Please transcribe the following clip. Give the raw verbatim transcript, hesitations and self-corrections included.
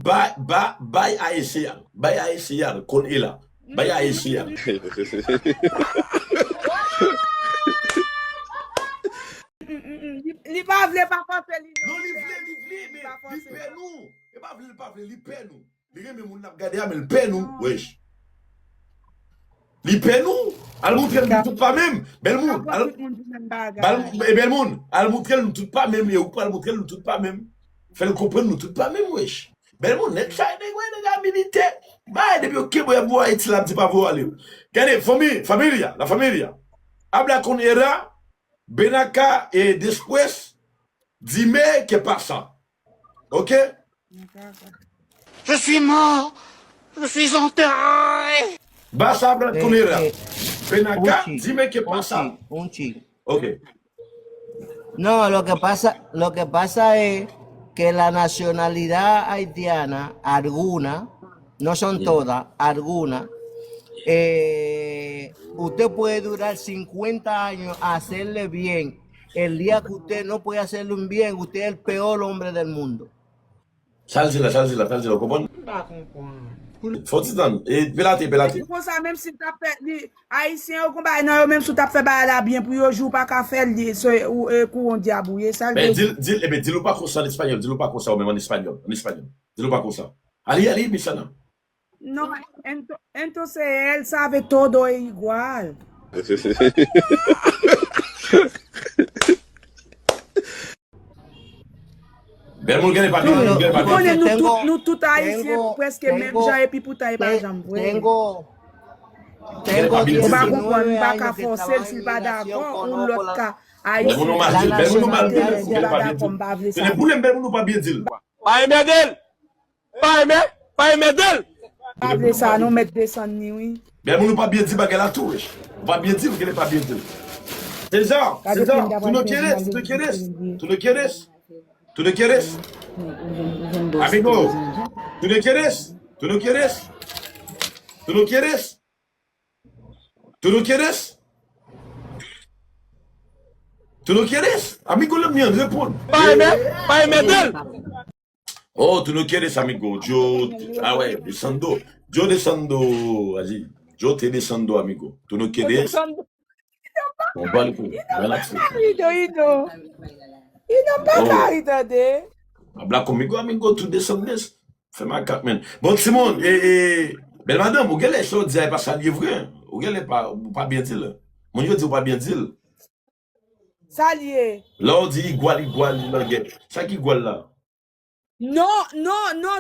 Bay, ba, bay Ayisyen an. Bay Ayisyen an, konn e la. Bay Ayisyen an. Li pa vle, pa fòse li. Non, li vle, li vle, men li pè nou. E pa vle, li pa vle, li pè nou. Li renmen moun l ap gade a, men l pè nou, wesh. Li pè nou. Al montre l nou tout pa menm. Bèl moun. Al, bal, e bèl moun. Al montre l nou tout pa menm. E ou pral montre l nou tout pa menm. Fè l konprann nou tout pa menm, wesh. Bèl moun, nèg sa, nèg, wè, nèg a militè. Bay, depi yo kenbe w, y ap voye Ayiti la, ap di pa voye ale. Gade, fanmi, familia, la familia. Habla con ella, ven acá, eh, después, dime qué pasa. Ok? Je suis mort. Je suis enterré. Vas a hablar con ella. Ven acá, dime qué pasa. Ok. No, lo que pasa, lo que pasa es que la nacionalidad haitiana, alguna, no son todas, alguna, eh, usted puede durar cincuenta años, hacerle bien. El día que usted no puede hacerle un bien, usted es el peor hombre del mundo. Sa l di la, sa l di la, sa l di la, ou konprann? M pa konprann. Fò ti tann. E, pelate, pelate. Li konsa, menm si l t ap fè, li, Ayisyen yo gon bagay nan yo, menm si w t ap fè bagay la byen pou yo, jou w pa ka fè l, li, se, ou, e, kou yon dyab ou ye, sa l vle di. Men di l, di l, ebyen, di l ou pa konsa an espanyòl, di l ou pa konsa ou menm an espanyòl, an espanyòl. Di l ou pa konsa. Ali, ali, mi sana. No, ento, entonces él sabe todo e igual. Bèl moun genlè pa byen, moun genlè pa byen. Konnen nou tout, nou tout ayisyen prèske menm jan epi poutan e pa janm vre. Ou pa konprann, m pa ka fòse l si l pa dakò, yon lòt ka. Ayisyen bèl moun nou mal di l, bèl moun nou mal di l, m pa dakò, m pa vle sa. Tande boule m, bèl moun nou pa byen di l. Pa enmède l! Pa enmède l! Pa vle sa, nou mèt desann ni wi. Bèl moun ou pa byen di bagay la tou, wesh. Ou pa byen di l, ou genlè pa byen di l. César, César, tú no quieres, tú no quieres, tú no quieres, tú no quieres. Amigo, tú no quieres, tú no quieres, tú no quieres, tú no quieres, tú no quieres. Amigo, lè m yon reponn. Pa enmède l! Pa enmède l! Oh, tú no quieres, amigo. Yo, ah ouais, desando. Yo desando, así. Yo te desando, amigo. Tú no quieres. Bon, bal kou. Relax. Ido, ido. Ido pa ka ri tande. Habla conmigo, amigo, tú desandes. Fè makak, men. Bon, Simon, e, e, bèl madanm, ou genlè sa w di a e pa sa l ye vre. Ou genlè pa, ou pa byen di l. Moun yo di ou pa byen di l. Sa l ye? Lè w di igwal, igwal, li nan gè. Sa k igwal la? Non, non, non,